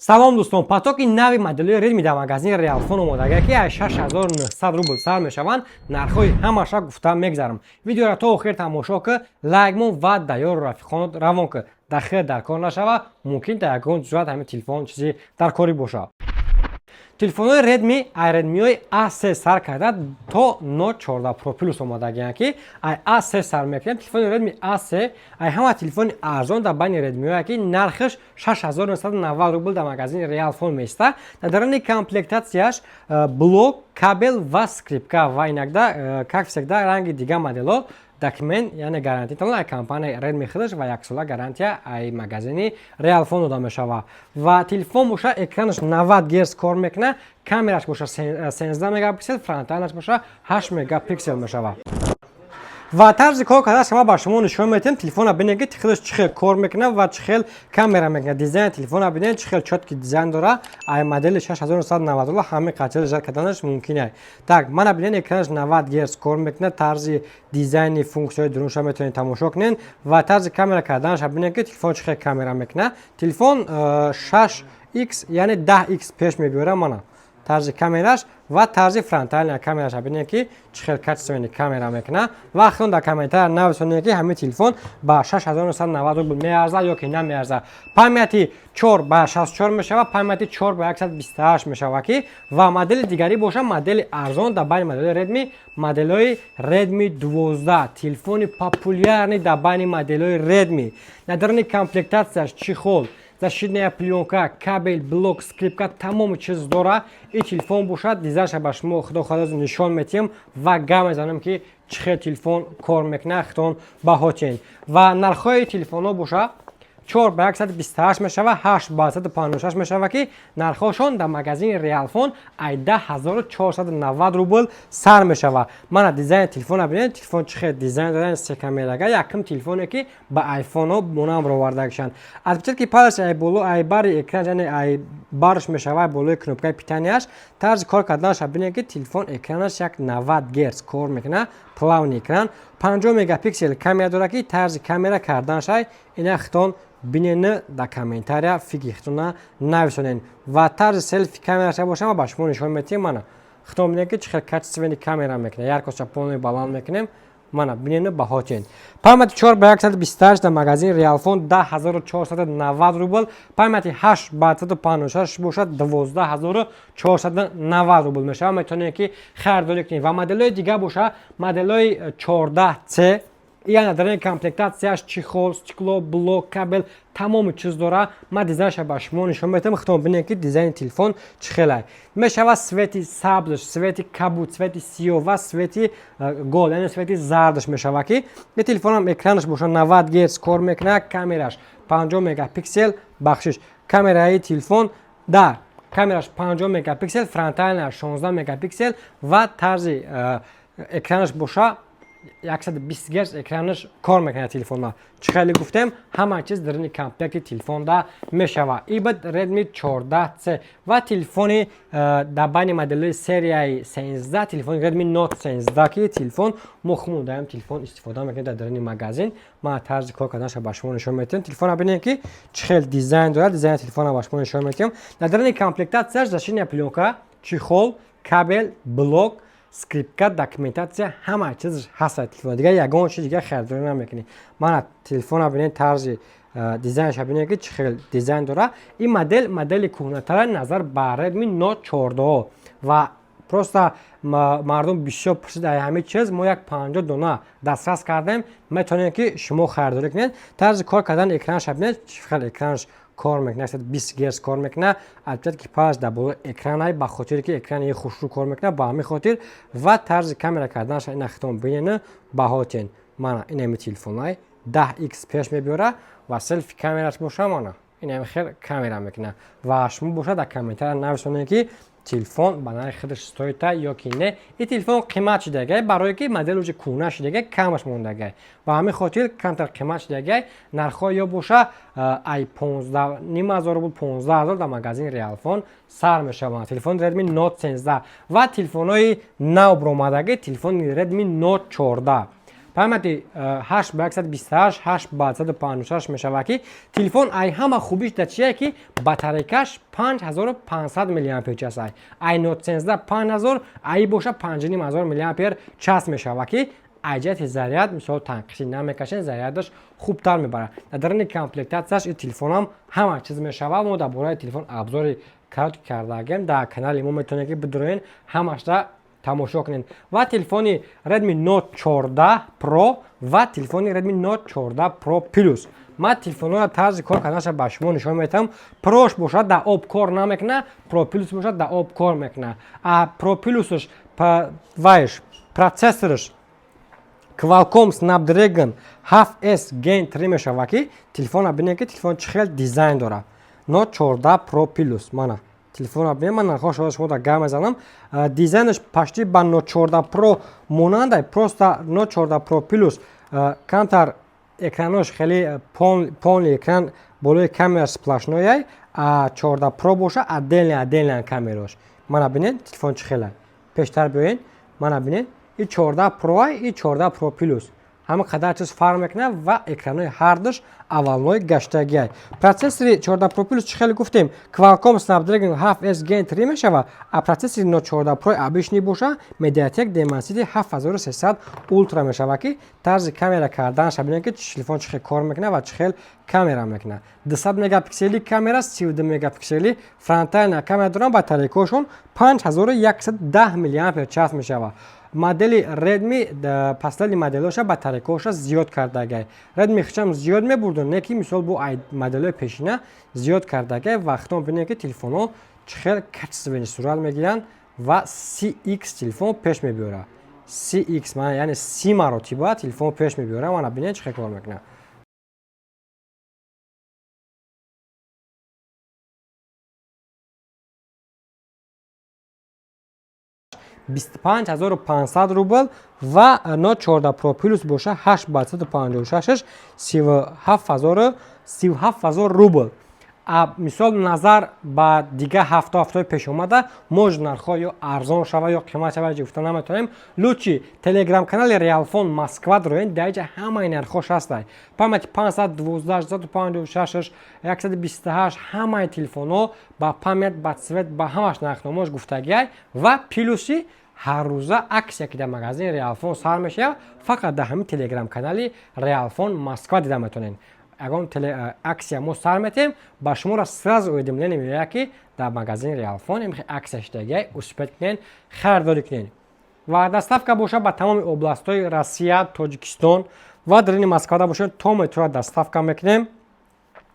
Салом, дӯстон! Потоки нави моделҳои Redmi дар магазини Realfon омодага, ки аз 6900 рубл сар мешаванд. Нархҳои ҳамаша гуфта мегзарам. Видеоро то охир тамошо ки, лайк мон ва да ёру рафиқонот равон ки. Дар хел дар кор нашава, мумкин дар ягон сурат ҳамин телефон чизи дар корӣ бошад. Телефонҳои Redmi ай Redmi-ҳои A3 сар карда то Note 14 Pro Plus омодагианд, ки ай A3 сар мекунем. Телефони Redmi A3 ай ҳама телефони арзон дар байни Redmi-ҳое, ки нархаш 6990 рубл дар магазини Realfon меиста. Дар даруни комплектатсияш блок, кабел ва скрепка ва иногда, как всегда, ранги дига моделҳо, документ, яъне гарантия талон ай компанияи Redmi худаш ва яксола гарантия ай магазини Realfon дода мешавад. Ва телефон боша, экранаш 90 герц кор мекунад, камераш боша 13 мегапиксел, фронталаш боша 8 мегапиксел мешавад. Ва тарзи кор кардан шумо ба шумо нишон медиҳем. Телефона бинед, ки худаш чӣ хел кор мекунад ва чӣ хел камера мекунад. Дизайни телефона бинед, чӣ хел чёткий дизайн дора. Ай модели 6990 ҳамин қача лежать карданаш мумкин ай. Так, мана бинед, экранаш 90 герц кор мекунад. Тарзи дизайни, функсияҳои дурунша метавонед тамошо кунед ва тарзи камера карданаша бинед, ки телефон чӣ хел камера мекунад. Телефон 6 x, яъне 10 x пеш мебиёрад. Мана тарзи камераш ва тарзи фронтальная камераша бинед, ки чӣ хел качественный камера мекунад. Ва худтон дар комментария нависонед, ки ҳамин телефон ба 6990 рубл меарзад ё ки намеарзад. Памяти 4 ба 64 мешавад, памяти 4 ба 128 мешавад. Ки ва модели дигарӣ боша, модели арзон дар байни моделҳои Redmi, моделҳои Redmi 12, телефони популярный дар байни моделҳои Redmi. Дар даруни комплектатсияш чехол, защитная плёнка, кабел, блок, скрепка, тамоми чиз дора. Ин телефон бошад, дизайнша ба шумо, худо хоҳад, нишон метиҳем ва гап мезанем, ки чӣ хел телефон кор мекунад. Худтон баҳо тиҳед. Ва нархҳои телефонҳо боша, 4 ба 128 мешава, 8 ба 156 мешава, ки нархҳошон дар магазини Realfon ай 10 490 рубл сар мешава. Мана дизайни телефона бинед, телефон чӣ хел дизайн дорад, се камерага, якум телефоне, ки ба айфонҳо монанд баровардагишанд. Отпечатки палец ай боло, ай бари экран, яъне ай барш мешава, ай болои кнопкаи питанияш. Тарзи кор карданаша бинед, ки телефон экранаш як 90 герц кор мекунад, плавный экран, 50 мегапиксел камера дорад, ки тарзи камера карданашай ина хитон бинен, дар комментария фикри хитона нависонед. Ва тарзи селфи камераша боша, ма ба шумо нишон метиҳем. Мана, хитон бинед, ки чӣ хел качественный камера мекунад. Яркостьша полный баланд мекунем. Мана, бинену баҳо тиҳед. Памяти 4 ба 128 дар магазини Realfon 10 490 рубл, памяти 8 ба 156 бошад, 12 490 рубл мешавад. Метавонед, ки харидорӣ кунед. Ва моделҳои дигар боша, моделҳои 14C, яъне дар ин комплектатсияш чехол, стекло, блок, кабел, тамоми чиз дора. Ман дизайнша ба шумо нишон метиҳам, худтон бинед, ки дизайни телефон чӣ хелай мешавад. Цвети сабзш, цвети кабуд, цвети сиёҳ ва цвети гол, яъне цвети зардаш мешавад, ки ин телефонам экранаш боша 90 герц кор мекунад, камераш 50 мегапиксел, бахшиш, камераи телефон да камераш 50 мегапиксел, фронтальная 16 мегапиксел ва тарзи экранаш боша 120 герц экранаш кор мекунад. Телефонма чӣ хеле гуфтем, ҳама чиз дарини комплекти телефонда мешавад. Ибад Redmi 14C ва телефони дар байни моделҳои серияи 13, телефони Redmi Note 13, ки телефон мо хумон даем, телефон истифода мекунем дар дарини магазин. Ман тарзи кор карданаша ба шумо нишон метиҳам. Телефона бинед, ки чӣ хел дизайн дорад. Дизайни телефона ба шумо нишон метиҳам. Дар дарини комплектатсияш защитная плёнка, чехол, кабел, блок, скрепка, документатсия, ҳама чиз ҳаст. Телефон дигар ягон чиз дигар харидорӣ намекунӣ. Мана телефона бинед, тарзи дизайнша бинед, ки чӣ хел дизайн дора. Ин модел модели кӯҳнатара назар ба Redmi Note 14 ва просто мардум бисёр пурсид ай ҳамин чиз. Мо як 50 дона дастрас кардем, метавонед, ки шумо харидорӣ кунед. Тарзи кор кардани экранша бинед, чӣ хел экранаш кор мекунад, 120 герц кор мекунад. Отпечатки палец дар болои экранай, ба хотире ки экрани хушрӯ кор мекунад, ба ҳамин хотир. Ва тарзи камера карданаша ина хитон бинену баҳо тиҳед. Мана инами телефонай 10 x пеш мебиёра ва селфи камераш боша, мана инами хел камера мекунад. Ва шумо бошад, дар комментария нависонед, ки телефон ба нархи худаш стоит а ё ки не. Ин телефон қимат шудагай, барое ки модел уже кӯҳна шудагай, камаш мондагай, ба ҳамин хотир камтар қимат шудагай. Нархҳо ё боша ай 15,5 ҳазор рубл, 15 000 дар магазини Realfon сар мешаванд. Телефони Redmi Note 13 ва телефонҳои нав баромадагӣ, телефони Redmi Note 14. Памяти 8 ба 128, 8 ба 156 мешавад, ки телефон ай ҳама хубиш дар чие, ки батарейкаш 5500 мАч ай. Ай Note 13 5000, ай боша 5500 мАч мешавад, ки ай ҷиҳати заряд, мисол, танқисӣ намекашед, зарядаш хубтар мебарад. Дар даруни комплектатсияш ин телефонам ҳама чиз мешавад. Мо дар бораи телефон обзори короткий кардагем дар канали мо, метавонед, ки бидуроен, ҳамашда тамошо кунед. Ва телефони Redmi Note 14 Pro ва телефони Redmi Note 14 Pro Plus. Ман телефонҳоро тарзи кор карданаша ба шумо нишон медиҳам. Прош бошад, дар об кор намекунад, Pro Plus бошад, дар об кор мекунад. А Pro Plusш вайш процессорш Qualcomm Snapdragon 7S Gen 3 мешавад, ки телефонро бинед, ки телефон чӣ хел дизайн дорад. Note 14 Pro Plus, мана телефонро бинед. Ман нархҳош шумо дар гап мезанам. Дизайнаш почти ба Note 14 Pro монанда, просто Note 14 Pro Plus камтар экранош хеле полный экран, болои камера сплошной, а 14 Pro боша, отдельно отдельно камерош. Мана бинед, телефон чӣ хела. Пештар биёед, мана бинед, и 14 Pro, и 14 Pro Plus ҳама қадар чиз фарқ мекунад ва экранои ҳардуш овальной гаштагиай. Процессори 14 Pro Plus, чӣ хеле гуфтем, Qualcomm Snapdragon 7S Gen 3 мешавад, а процессори Note 14 Pro обычный боша, MediaTek Dimensity 7300 Ultra мешавад, ки тарзи камера карданаш бинед, ки телефон чӣ хел кор мекунад ва чӣ хел камера мекунад. 200 мегапиксели камера, 32 мегапиксели фронтальная камера доранд. Батарейкаошон 5110 мАч мешавад. Модели Redmi последний моделоша батарейкаоша зиёд кардагай. Redmi хичам зиёд мебурду, не ки мисол бо моделҳои пешина зиёд кардагай. Вақтон бинед, ки телефонҳо чӣ хел качественный сурат мегиранд ва CX телефон пеш мебиёрад. CX, яъне 30 маротиба телефон пеш мебиёрад. Мана бинед, чӣ хел кор мекунад. 25 500 рубл ва Note 14 Pro Plus боша, 8 ба 156, 37 000 рубл. А мисол, назар ба дигар ҳафтаҳои пешомада, может, нархҳо ё арзон шава, ё қимат шава, гуфта наметавонем. Лучше телеграм канали Реалфон Москва дроен, дар иҷа ҳамаи нархҳош ҳастай. Памяти 512, 156, 128, ҳамаи телефонҳо ба память, ба цвет, ба ҳамаш нархномош гуфтагиай. Ва плюси ҳаррӯза акция, ки дар магазини Реалфон сар мешавад, фақат дар ҳамин телеграм канали Реалфон Москва дида метавонед. Ягон акция мо сар метиҳем, ба шуморо сразу уведомление меояд, ки дар магазини Реалфон имхе акция шудагиай, успеть кунед, харидорӣ кунед. Ва доставка бошад, ба тамоми областҳои Россия, Тоҷикистон ва дарини Москвада бошад, то метро доставка мекунем.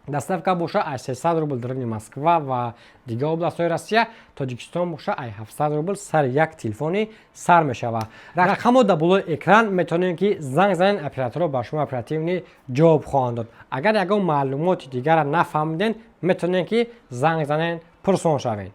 Доставка боша, ай 300 рубл дарини Москва ва дигар областҳои Россия, Тоҷикистон боша, ай 700 рубл сари як телефони сар мешавад. Рақамо дар болои экран, метавонем, ки занг занед, операторҳо ба шумо оперативный ҷавоб хоҳанд дод. Агар ягон маълумоти дигарро нафаҳмиден, метавонем, ки занг занед, пурсон шавед.